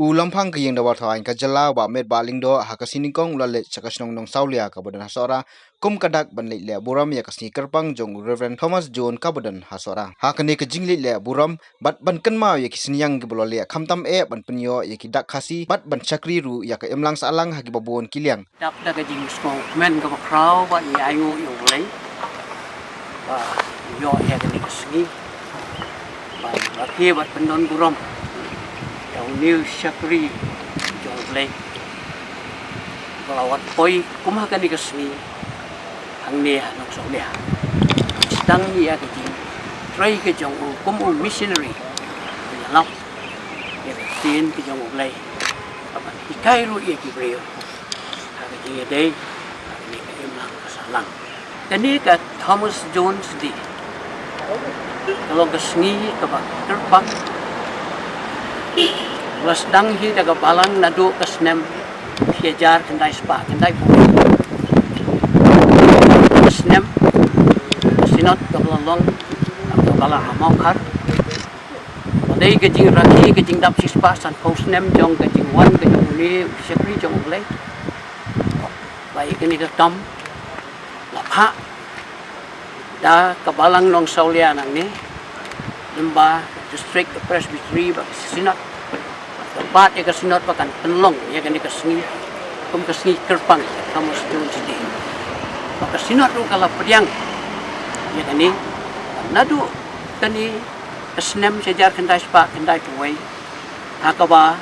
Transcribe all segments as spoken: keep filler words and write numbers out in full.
U Lamphang ka Ïing Dorbar Thaw Aiñ ka jylla, Bah Metbah Lyngdoh, ha ka sngi Nyngkong u la leit sha ka shnong Nongsawlia kaba don ha Sohra, kum ka dak ban leit leh burom ïa ka sngi kyrpang jong u Reverend Thomas Jones kaba don ha Sohra. Ha kane ka jingleit leh burom bad ban kynmaw ïa ki synñiang kiba la leh, khamtam eh ban pynïoh ïa ki dak Khasi bad ban shakri ruh ïa ka imlang sahlang ha kiba bun ki liang. Dap da ka jingsngewkmen kaba khraw ba ngi ainguh ïa U Blei ba ngi ïoh ïa kane ka sngi ban rakhe bad pyndon burom ïa une u shakri jong U Blei ba la wan poi kum ha kane ka sngi hangne ha Nongsawlia. Sdang ïa ka jingtrei ka jong u kum u missionary, ban ïalap ïa ka ktien ka jong U Blei, ban hikai ruh ïa ki briew ha ka jingïadei ha kane ka imlang ka sahlang. Kane ka Thomas Jones Day ka long ka sngi kaba kyrpang, la sdang hi da ka Balang naduh ka snem shi hajar khyndai spah khyndai phew. Ka snem ka Synod kaba la long ka Balang ha Mawkhar. Ba dei ka jingrakhe ka jingdap shispah sanphew snem jong ka jingwan ka jong une u shakri jong U Blei. Ba ïa kane ka kam la phah da ka Balang Nongsawlia nangne, lyngba ka District Presbytery bad ka Synod. Ka bat ïa ka Synod ba kan pynlong ïa kane ka sngi kum ka sngi kyrpang, Thomas Jones Day. Ba ka Synod ruh ka la pdiang ïa kane naduh kane ka snem shi hajar khyndai spah khyndai phew wei, ha kaba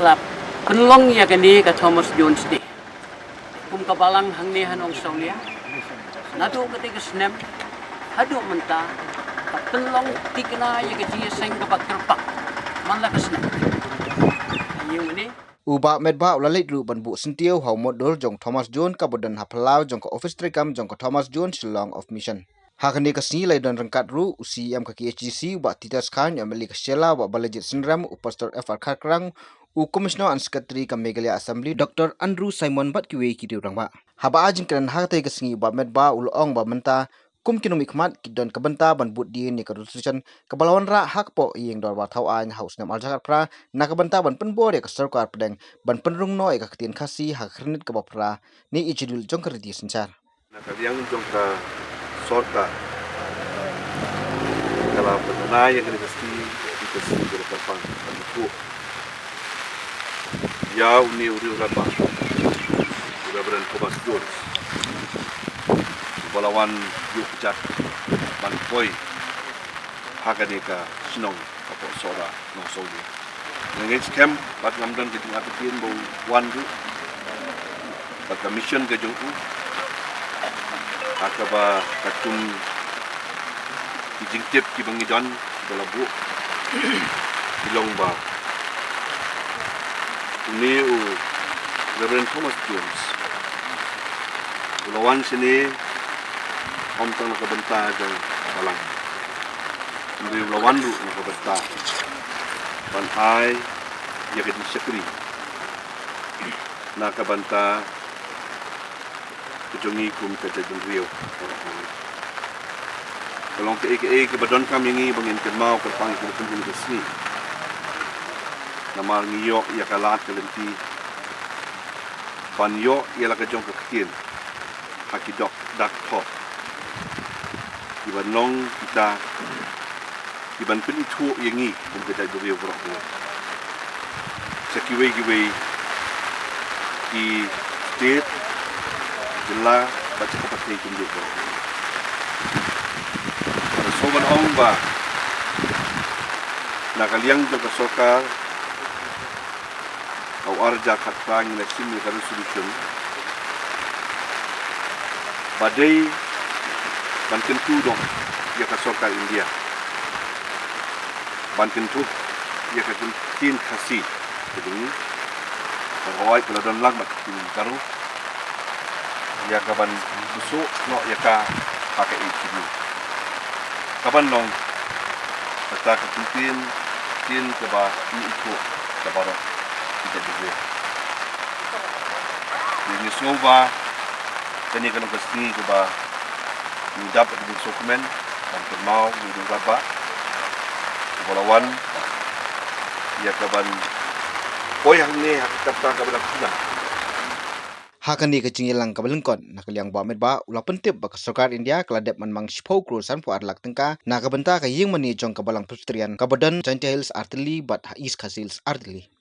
la pynlong ïa kane ka Thomas Jones Day kum ka Balang hangne ha Nongsawlia. Naduh kata ka snem haduh mynta ka pynlong thikna ïa ka jingïaseng kaba kyrpang man la ka snem. Ïa une U Bah Metbah u la leit ruh ban buh syntiew ha u mutdur jong Thomas Jones kaba don ha phyllaw jong ka ophis treikam jong ka Thomas Jones Shillong of Mission. Ha kane ka sngi la ïadon ryngkat ruh u C E M ka K H A D C, u Bah Titus Chyne, u M L A ka Shella, u Bah Balajied Synrem, u Pastor F R Kharkrang, u Commissioner and Secretary ka Meghalaya Assembly, Doctor Andrew Simon bad kiwei ki riew rangbah. Haba ai jingkren ha katei ka sngi, u Bah Metbah u la ong ba mynta kum ki nongmihkhmat ki don ka bynta ban bud dien ïa ka resolution kaba la wanrah ha ka pok Ïing Dorbar Thaw Aiñ ha u snem arhajar khatphra na ka bynta ban pynbor ïa ka sorkar pdeng ban pynrung noh ïa ka ktien Khasi ha ka khyrnit kaba phra ne i schedule jong ka riti synshar. Na ka liang jong ka sorkar, ka la pynbna ïa kane ka sngi, ka sngi kaba kyrpang, kaba kyrpang ïa une u riew rangbah, u Reverend Thomas Jones, uba la wan ïuh kjat ban poi ha kane ka shnong hapoh Sohra Nongsawlia. Nga ngeit skhem bad ngam don ka jingartatien ba u wan ruh bad ka mission ka jong u, ha kaba katkum ki jingtip kiba ngi don kiba la buh, ki long ba une u Reverend Thomas Jones u la wan shane ym tang na ka bynta jong ka Balang. Hynrei u la wan ruh na ka bynta ban ai ïa ka jingshakri na ka bynta ka jong ngi kum ka jaitbynriew. Ka long kaei kaei kaba donkam ïa ngi ba ngin kynmaw kyrpang ïa kane ka sngi. Namar ngi ïoh ïa ka lad ka lynti ban ïoh ïa la ka jong ka ktien ha ki dak thok kiban long kita kiban pynithuh ïa ngi kum ka jaitbynriew baroh kawei, sha kiwei kiwei ki state, jylla bad sha ka pyrthei kumjuh baroh. Nga sngewbha ban ong ba na ka liang jong ka sorkar, ha u arhajar khatphra ngi la shim ïa ka resolution ba dei ban kyntu noh ïa ka sorkar India ban kynthup ïa ka ktien Khasi ka jong ngi. Bad hooid ka la don lang bad ka ktien Garo ïa kaban buh noh ïa ka ha ka H D. Kaban long kata ka ktien, ktien kaba ngi ithuh da baroh ki jaitbynriew. Ngi sngew ba kane ka long ka sngi kaba ngi dap da ka jingsngewkmen ban kynmaw ïa u rangbah uba la wan Ïa kaban poi hangne ha ka kyrta kaba dang khuna. Ha kane ka jingïalang kaba lyngkot na ka liang Bah Metbah u la pyntip ba ka sorkar India ka la dep manmang shiphew klur sanphew ar lak tyngka na ka bynta ka ïing mane jong ka Balang Presbyterian kaba don Jaintia Hills Artylli bad ha East Khasi Hills Artylli.